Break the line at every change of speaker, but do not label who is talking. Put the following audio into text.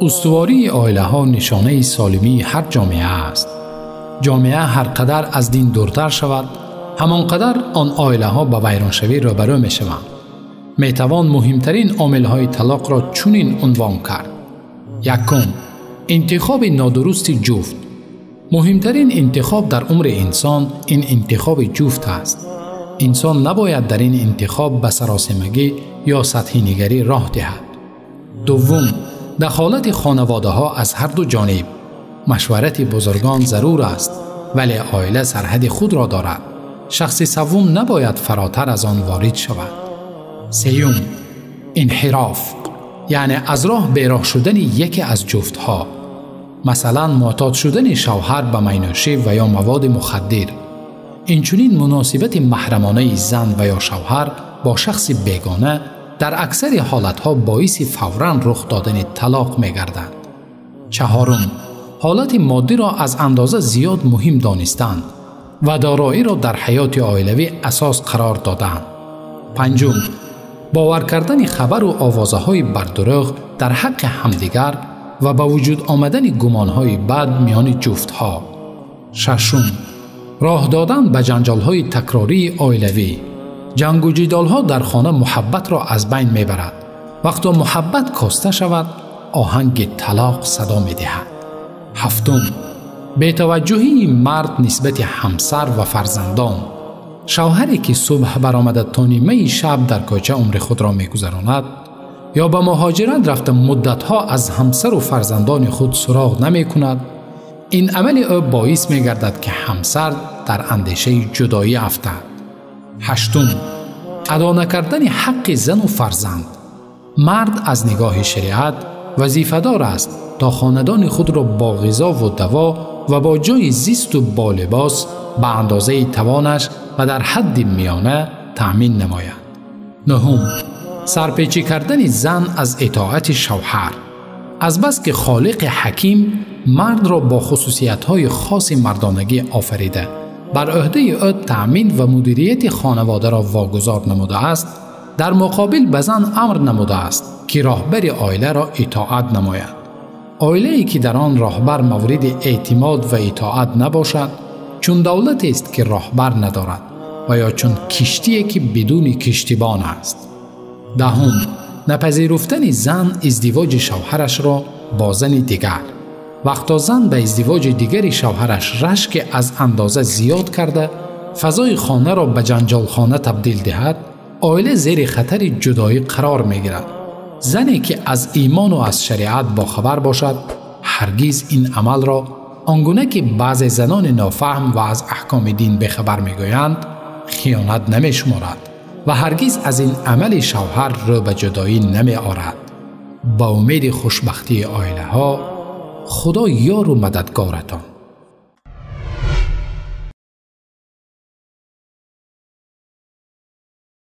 Устувории оилаҳо нишонаи солимии ҳар ҷомеа аст. Ҷомеа ҳар қадар аз дин дуртар шавад, ҳамон қадар он оилаҳо ба вайроншавӣ рӯбарӯ мешаванд. Метавон муҳимтарин омилҳои талоқро чунин унвон кард. Якум, интихоби нодурусти ҷуфт. Муҳимтарин интихоб дар умри инсон ин интихоби ҷуфт аст. Инсон набояд дар ин интихоб ба саросимагӣ ё сатҳинигарӣ роҳ диҳад. Дуввум, дахолати хонаводаҳо аз ҳар ду ҷониб. Машварати бузургон зарур аст, вале оила сарҳади худро дорад. Шахси севум набояд фаротар аз он ворид шавад. Сеюм, инҳироф, яъне аз роҳ бероҳ шудани яке аз ҷуфтҳо. Масалан, муътод шудани шавҳар ба майнӯшӣ ва ё маводи мухаддир. Инчунин муносибати маҳрамонаи зан ва ё шавҳар бо шахси бегона дар аксари ҳолатҳо боиси фавран рух додани талоқ мегардад. Чаҳорум, ҳолати моддиро аз андоза зиёд муҳим донистан ва дороиро дар ҳаёти оилавӣ асос қарор додан. Панҷум, бовар кардани хабару овозаҳои бардурӯғ дар ҳаққи ҳамдигар ва ба вуҷуд омадани гумонҳои бад миёни ҷуфтҳо. Шашум, роҳ додан ба ҷанҷолҳои такрории оилавӣ. Ҷангу ҷидолҳо дар хона муҳаббатро аз байн мебарад. Вақто муҳаббат коста шавад, оҳанги талоқ садо медиҳад. Ҳафтум, бетаваҷҷӯҳии мард нисбати ҳамсар ва фарзандон. Шавҳаре ки субҳ баромада то нимаи шаб дар кӯча умри худро мегузаронад ё ба муҳоҷират рафта муддатҳо аз ҳамсару фарзандони худ суроғ намекунад, ин амали ӯ боис мегардад ки ҳамсар дар андешаи ҷудоӣ афтад. Ҳаштум, адо накардани ҳаққи зану фарзанд. Мард аз нигоҳи шариат вазифадор аст то хонадони худро бо ғизову даво ва бо ҷои зисту бо либос ба андозаи тавонаш ва дар ҳадди миёна таъмин намояд. Нуҳум, сарпечӣ кардани зан аз итоати шавҳар. Азбаски Холиқи ҳаким мардро бо хусусиятҳои хоси мардонагӣ офарида, бар ӯҳдаи ӯ таъмин ва мудирияти хонаводаро вогузор намудааст, дар муқобил ба зан амр намудааст ки роҳбари оиларо итоат намояд. Оилае ки дар он роҳбар мавриди эътимод ва итоат набошад, чун давлатест ки роҳбар надорад ва ё чун киштие ки бидуни киштибон аст. Даҳум, напазируфтани зан издивоҷи шавҳарашро бо зани дигар. Вақто зан ба издивоҷи дигари шавҳараш рашки аз андоза зиёд карда, фазои хонаро ба ҷанҷолхона табдил диҳад, оила зери хатари ҷудоӣ қарор мегирад. Зане ки аз имону аз шариат бохабар бошад, ҳаргиз ин амалро он гуна ки баъзе занони нофаҳм ва аз аҳкоми дин бехабар мегӯянд, хиёнат намешуморад ва ҳаргиз аз ин амали шавҳар рӯ ба ҷудоӣ намеорад. Ба умеди хушбахтии оилаҳо, Худо ёру мададгоратон.